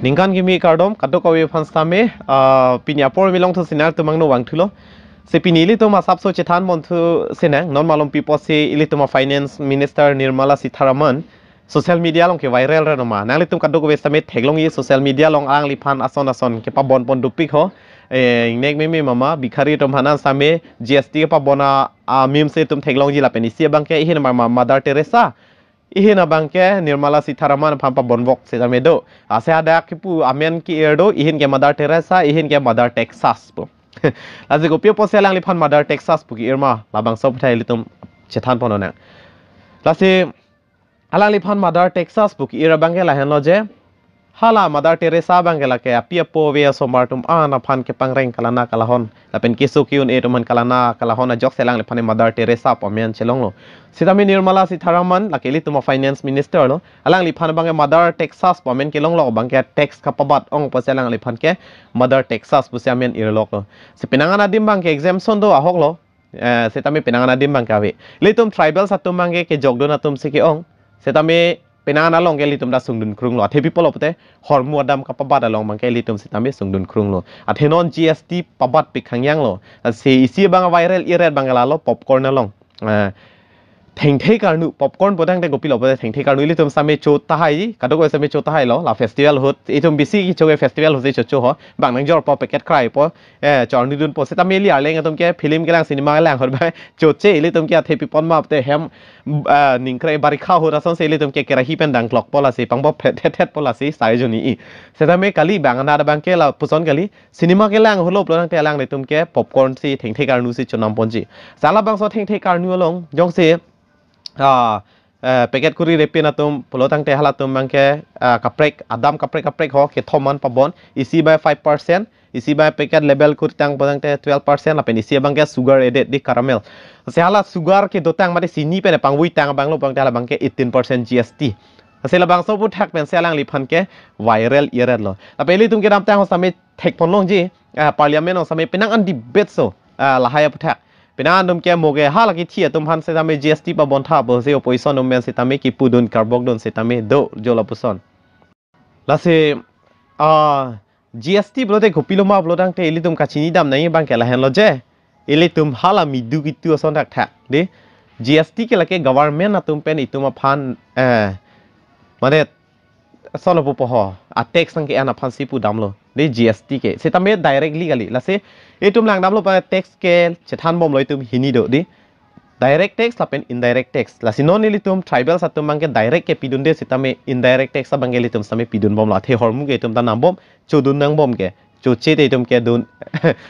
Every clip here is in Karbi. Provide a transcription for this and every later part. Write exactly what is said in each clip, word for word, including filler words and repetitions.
Ningkan kimi kardom, kadokave aphan sitame, ah, pini apor milong thu sinar tumang no wang thulo. Si pini ilitum asapso chethan pon thu sinang, non malom pipo si ilitum a Finance Minister Nirmala Sitharaman social media along ke viral re noma. Nanglitum kadokave sitame theklongji social media along alangliphan ason ason kepabon pon dopik ho. Eh, ingnek meme mama, bikhari atum aphan sitame G S T kepabon a, a memes itum theklongji lapen isi abang ke ihin ma, ma, Mother Teresa. Ihin abang ke Nirmala Sitharaman aphan pabonvok sitame do. Ase hadak kipu amen ki-ir do, ihin ke Mother Teresa, ihin ke Mother Texas pu. Lasi kopi apotsi alangliphan Mother Texas pu ki-ir ma, labangso aputhak ilitum chethan pon nang. Lasi alangliphan Mother Texas pu ki-ir abang ke lahenlo je, hala Mother Teresa abang ke lake api apo ave asomar atum an aphan kepangreng kalana kalahon lapen keso ke-un-e atum an kalana kalahon ajoksi alangliphan Mother Teresa pu amen chelonglo. Sitame Nirmala Sitharaman lake ilitum a Finance Minister lo. Alangliphan abang ke Mother Texas pu amen kelonglo, abang ke tax kapabat ong pusi alangliphan ke Mother Texas pusi amen irloklo. Si penang an adim abang ke exemption do ahok lo. Eh, sitame penang an adim abang ke ave. Ilitum tribals atum abang ke kejokdun atum si ke-ong. Sitame penang an along ke ilitum ta sungdun krunglo. Athe pi pulo pute hormu adam kapabat along abang ke ilitum sitame sungdun krunglo. Athe non G S T pabat pik hangyanglo. Si isi abang viral iret abang ke lalo popcorn along. Eh, thengthei karnu, popcorn pu tangte kopilo pute thengthei karnu ilitum sitame cho tahai, kadokave sitame cho tahailo, la festival ahut, itum bisi kecho ke festival ahut si chocho ho, bang nangjor po packet krai po, eh, cho arnidun po, sitame ili arleng atum ke film kelang cinema kelang ahut abang choche, ilitum ke athe pi pon ma pute hem, ah, ningkrei barikha ahut asonsi ilitum ke kerahi pen dangklok po lasi, pangbo phet phet phet po lasi, sai joni i. Sitame kali bang anat abang ke lapuson kali, cinema kelang ahut lo pulo tangte alanglitum ke popcorn si thengthei karnu si chonam ponji. Si halabangso thengthei karnu along, jongsi, ah, eh, packet kuri repin atum pulo tangte halatum abang ke, ah, kaprek, adam kaprek kaprek ho, kethom an pabon, isi bai five percent, isi bai packet label kuri tang pulo tangte twelve percent, lapen isi abang ke sugar added di caramel. Si hala sugar kedotang mate sini pen pangvui tang abang lo pulo tangte hala abang ke eighteen percent G S T. Si labangso aputhak pensi alangliphan ke viral iret lo. Lapen ilitum kedamtang ho sitame thek pon longji, ah, Parliament along sitame penang an debate so, ah, lahai aputhak. Penang an atum ke mo ke hala kithi atum aphan sitame G S T pabon tha pusi opposition atum pen sitame kipudun karbokdun sitame do jo lapuson. Lasi, ah, G S T pulote kopilo ma pulo tangte ilitum kachini dam nangji abang ke lahenlo je. Ilitum hala midu kitu ason thakthak, di. G S T ke lake government atum pen itum aphan, eh, mane, sono pupo ho, a tax abang ke-en aphan si pudamlo, di G S T ke. Sitame directly kali. Lasi itum langdamlo pa tax ke chethan bomlo itum hini do, di. Direct tax lapen indirect tax. Lasi non ilitum tribals atum abang ke direct ke pidunde sitame indirect tax abang ke ilitum sitame pidun bomlo. Athe hormu ke itum ta nam bom, chodun nang bom ke. Choche te itum ke dun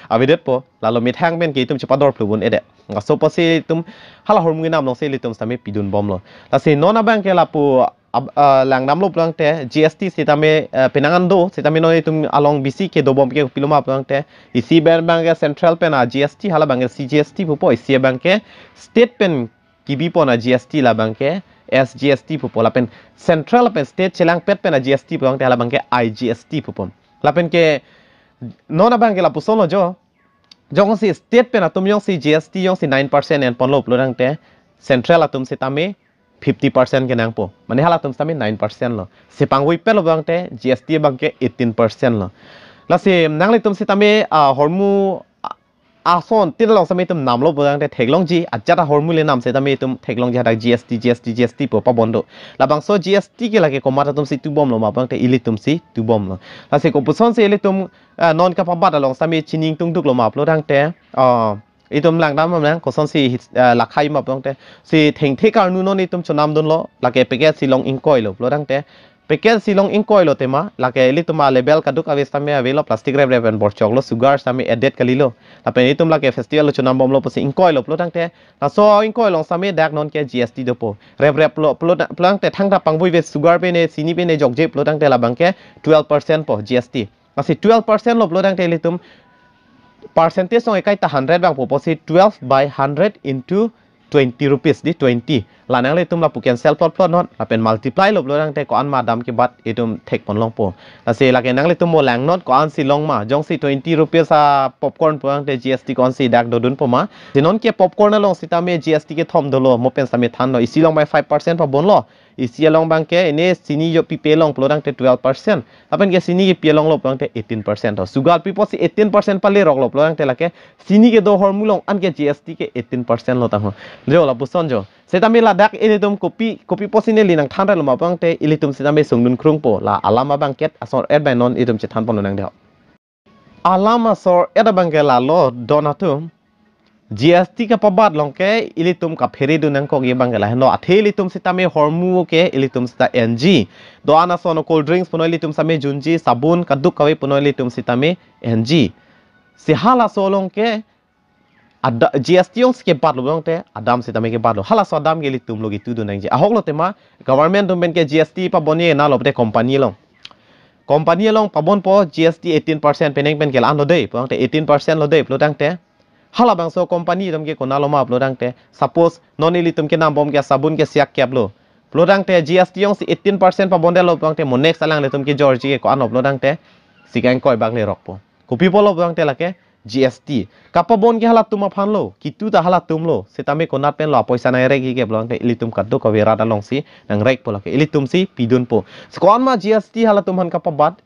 avedet po, lalo methang pen ke itum chepador phlubun edet. Laso pusi itum hala hormu ke nam along si ilitum sitame pidun bomlo. Lasi non abang ke lapu ab-, ah, langdamlo pulo tangte G S T sitame, eh, penang an do, sitame non itum along bisi kedo bom ke kopilo ma pulo tangte isi pen abang ke central pen a G S T, hala abang ke C G S T pupo, isi abang ke state pen kibi pon a G S T, la abang ke S G S T pupo, lapen central lapen state chelangpet pen a G S T pulo tangte hala abang ke I G S T pupo. Lapen ke non abang ke lapuson lo jo. Jongsi state pen atum jongsi G S T jongsi nine percent en ponlo pulo tangte central atum sitame fifty percent kenangpo. Mane halatum sitame nine percent lo. Si pangvui pet lo pulo tangte G S T abang ke eighteen percent lo. Lasi nanglitum sitame, ah, hormu, ah, ason tin along sitame itum namlo pulo tangte theklongji, ajat ahormu le nam sitame itum theklongji hadak G S T, G S T, G S T pu pabon do. Labangso G S T ke lake komat atum si tu bomlo ma pulo tangte ilitum si tu bomlo. Lasi kopuson si ilitum, ah, non kapabat along sitame chini ingtungduklo ma pulo tangte, ah, itum langdam nang kosonsi hit-, ah, lakhai ma pulo tangte. Si thengthei karnu non itum chonamdunlo, lake packet si long ingkoi lo pulo tangte. Packet si long ingkoi lo tema, lake ilitum a label kadokave sitame avelo, plastic reprep pen borchoklo, sugar sitame added kalilo. Lapen itum lake festival lo chonam bomlo pusi ingkoi lo pulo tangte. Laso ingkoi along sitame dak non ke G S T dopo. Reprep lo pulo ta-, pulo tangte thangta pangvui ave sugar pen ne, sini pen ne jokje pulo tangte la abang ke twelve percent po G S T. Lasi twelve percent lo pulo tangte ilitum percentage song ekai ta hundred abang pupo si twelve by hundred into twenty rupees, di twenty. La nanglitum lapu cancel plot plot non, lapen multiply lo pulo tangte ko-an ma dam kebat itum thek pon longpo. Lasi lake nanglitum mo lang non ko-an si long ma, jongsi twenty rupees a popcorn pulo tangte G S T ko-an si dak dodun po ma. Si non ke popcorn along sitame G S T kethom dolo, mo pen sitame thanlo, isi along bai five percent pabonlo. isi along abangke ini chini jo pipe along pulo tangte twelve percent. Lapen ke chini kepi along lo pulo tangte eighteen percent. To sugar pi apotsi eighteen percent pale rok lo pulo tangte lake chini kedo ahormu along an ke G S T ke eighteen percent lo tangho. Jo lapuson jo. Setame ladak ilitum kopi, kopi apotsi neli nangthan ra lo ma pulo tangte ilitum setame sungdun krungpo. La alam abangke asor-et bai non ilitum chethan pon nang de. Alam asor-et abangke lalo don atum. G S T kapabat along ke ilitum kaphere dun nangkok abangke lahenlo. Athe ilitum setame ahormu ke ilitum seta enji. Do-an ason cold drinks punon ilitum setame junji, sabun kaduk kave punon ilitum setame enji. Si halaso along ke ada G S T jongsi kebat lo pulo tangte adam setame kebat lo. Halaso adam ke ilitum lo gitu dun nangji. Ahok lo tema government atum pen ke G S T pabonji na lo pute company along. Company along pabonpo G S T eighteen percent penang pen ke la-an lo dei pulo tangte eighteen percent lo dei pulo tangte. Halabangso company atum ke konat lo ma pulo tangte. Suppose non ilitum kenam bom ke sabun ke siak kep lo. Pulo tangte G S T jongsi eighteen percent pabondet lo pulo tangte mo next alanglitum kejorji ke ko-an lo pulo tangte. Si kangkoi bak le rokpo. Kopi apotlo pulo tangte lake G S T. Kapabon ke halatum aphan lo, kitu ta halatum lo. Setame konat pen lo apoisa nang rek ke pulo tangte ilitum kaduk kave rat alongsi nang rekpo lake. Ilitum si pidunpo. Si ko-an ma G S T halatum aphan kapabat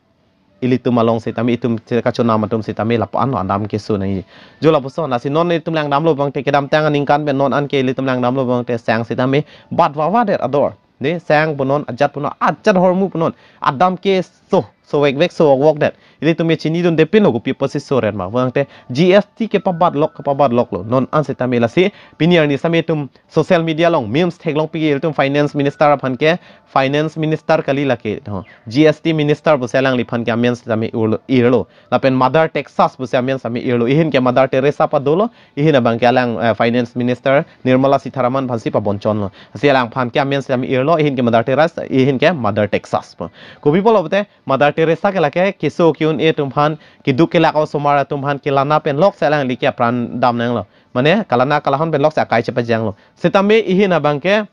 ilitum along setame itum kachonam atum setame lapu-an lo adam keso nangji. Jo lapuson lasi non itum langdam lo pulo tangte kedamtang aningkan pen non an ke ilitum langdam lo pulo tangte sang setame bat vava det ador. Ne sang punon, ajat punon, ajat ahormu punon. Adam keso, sovekvek sovokvok det. Ilitum ke chini dun depin lo kopi apotsi so ret ma. Pulo tangte G S T kepabat lok, kepabat lok lo. Non an setame lasi pini arni setame itum social media along memes theklong pik ilitum finance minister aphan ke finance minister kali lake. Ho. G S T minister pusi alangliphan ke amen setame irlo, irlo. Lapen Mother Texas pusi amen setame irlo. Ihin ke Mother Teresa padolo. Ihin abangke alang, eh, finance minister Nirmala Sitharaman aphansi pabonchonlo. Si alangphan ke amen setame irlo, ihin ke Mother Teresa, ihin ke Mother Texas pu. Kopi apotlo pute Mother Teresa ke lake keso ke-un-e atum aphan, keduk kelak osomar atum aphan kelana pen lok si alangli ke apran dam nanglo. Mane kelana kelahon pen lok si akai chepajanglo. Setame ihin abangke,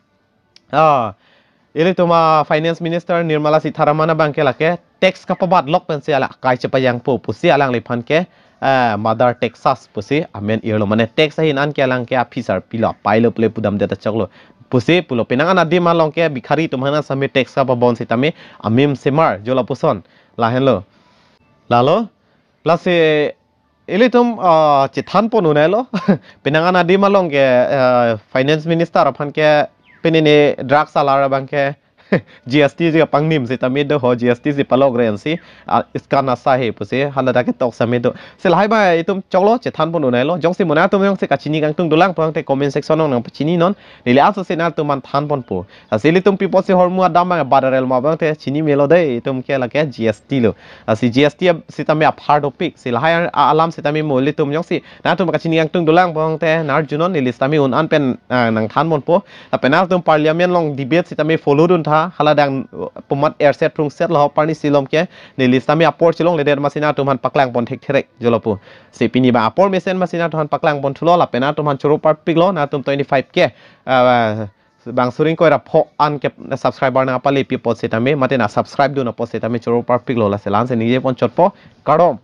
ah, ilitum a finance minister Nirmala Sitharaman abangke lake tax kapabat lok pensi alang akai chepajangpo pusi alangliphan ke, eh, Mother Texas pusi amen irlo. Mane tax ahin an ke alang ke aphi sarpi lo, apai lo pule pudamdet achok lo. Pusi pulo penang an adim along ke bhikhari atum aphan setame tax kapabon setame a-meme semar, jo lapuson. Lahenlo. Lalo, lasi ilitum, ah, chethan pon un-elo. Penang an adim along ke, ah, finance minister aphan ke pini ne drugs alar abangke G S T si kapangnim setame do ho, G S T si palok re ansi, ah, iska nasha hai pusi haladak ketok setame do. Si lahai ba itum choklo chethan pon un-elo. Jongsi mo nangtum jongsi kachini kangtung dolang pulo tangte comment section along nangpachini non. Neli ansose nangtum aphan than ponpo. Lasi ilitum pi apotsi ahormu adam abang badarel ma pulo tangte chini melo dei, itum ke lake G S T lo. Lasi G S T ab-, setame aphar dopik. Si lahai a-, alam setame mo ilitum jongsi nangtum kachini kangtung dolang pulo tangte nang-arjunon, neli setame un-an pen, ah, nangthan ponpo. Lapen nangtum parliament along debate setame follow dun tha. Haladak, uh, pumat erset prungset lo parni silom ke neli setame apor chelongledet masi nangtum aphan paklang pon thekthe rek, jo lapu. Si pini ba apor mesen masi nangtum aphan paklang pon thulo lapen nangtum aphan choro parpiklo, nangtum twenty-five K, ah, bang suring koi ra pho an ke subscriber nangpale pi apot setame, mate nang subscribe dun apot setame choro parpiklo, lasi la-ansi ningje pon chotpo, kardom.